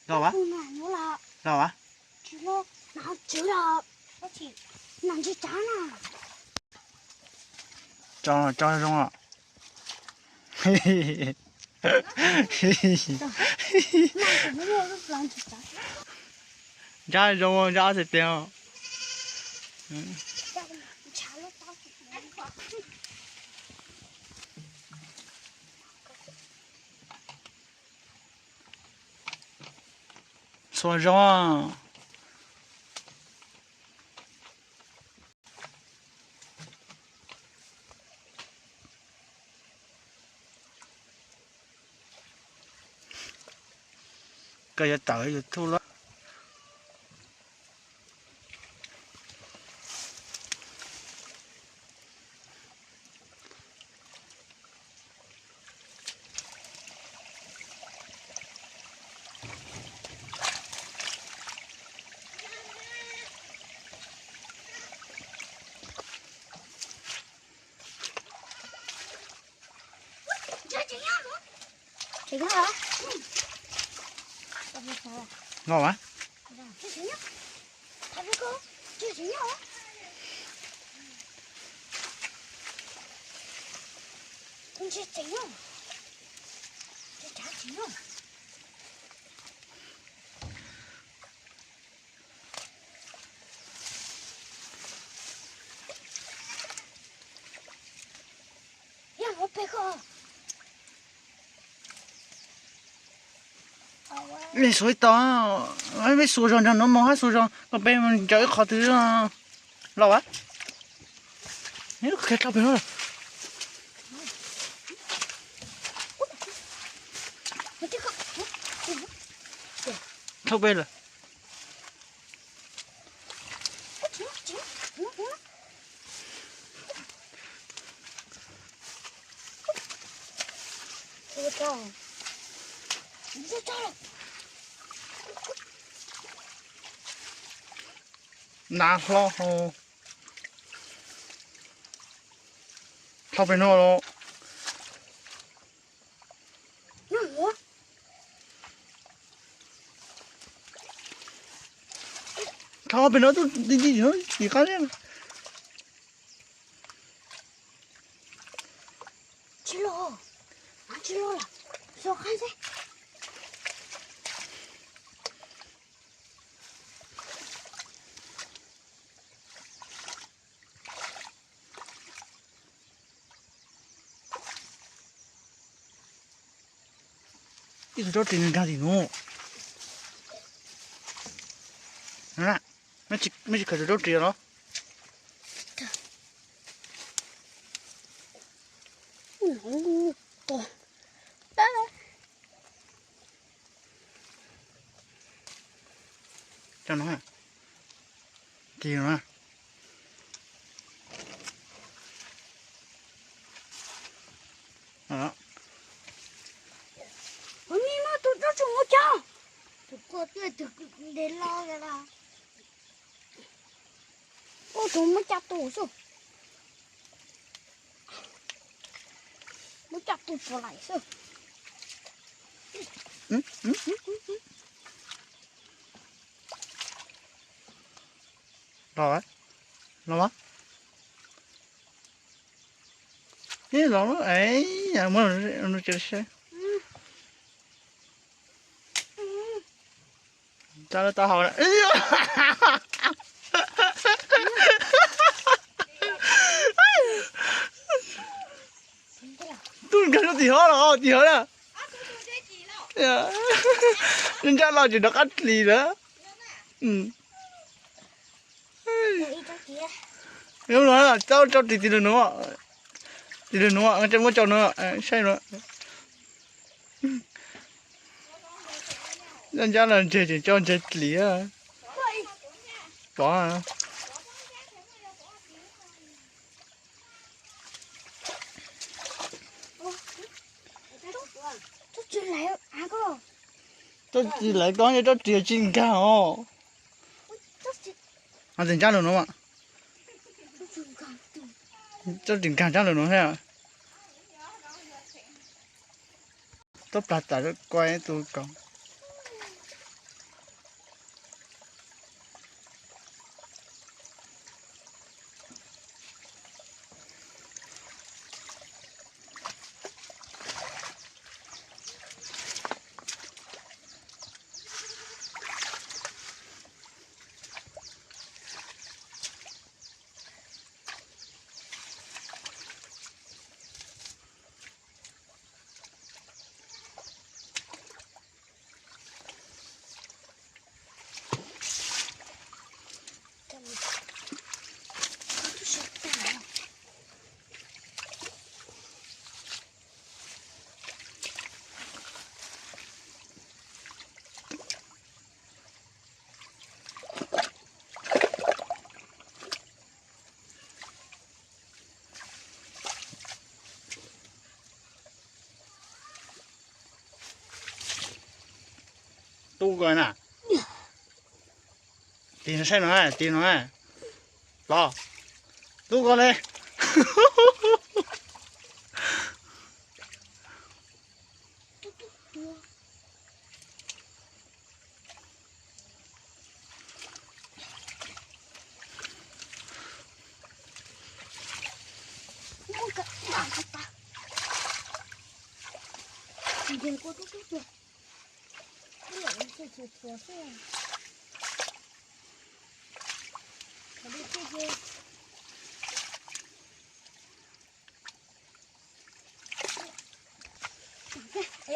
Los as, los as. Tso, tso zoo os. Ntsab zoo, ntsab ob txhais tes os. Txhua zoo. Koj yuav tawm YouTube los? Los mas. Peb xuas ib tog, peb xuas zog nrog no mus hab xuas zog kom peb ncaws ib qho twg los as. Dhau pem no, dhau pem lawm. Nas hlo hau. Dhau pem no los. Dhau pem no, tsis qab li. Tsis los, tsis los lawm, xyov qab xwb. Ib tug rab ris nrag tim nuav. Mej tsis khaws tug rab ris los? Cov no, ris no. Ua, tus muab caj tus xwb, muab caj tus puas laim xwb. Los, los mas. Ib los, muab no tso saib. Tau, tau hau na. Tub nkag rau tim hauv los, tim hauv na. Ntsaj los tsis rov qab dlim lawm. Ub, no, tau, tau ris tim lwm nuav, tim lwm nuav, muab tso no, saib no. Ncaj ncaj los ntseg tseem coj ntseg dlis. Pov. Tsob ris lawv ko, tsob ris tsis nkag os. Tsis ncaj lus no. Tsob ris nkag ncaj lus no thiab. Tub plag tas kua tus kaus. Tub ko na. Tis no saib no, tis no. Los. Tub ko ne.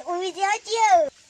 Ua video cia.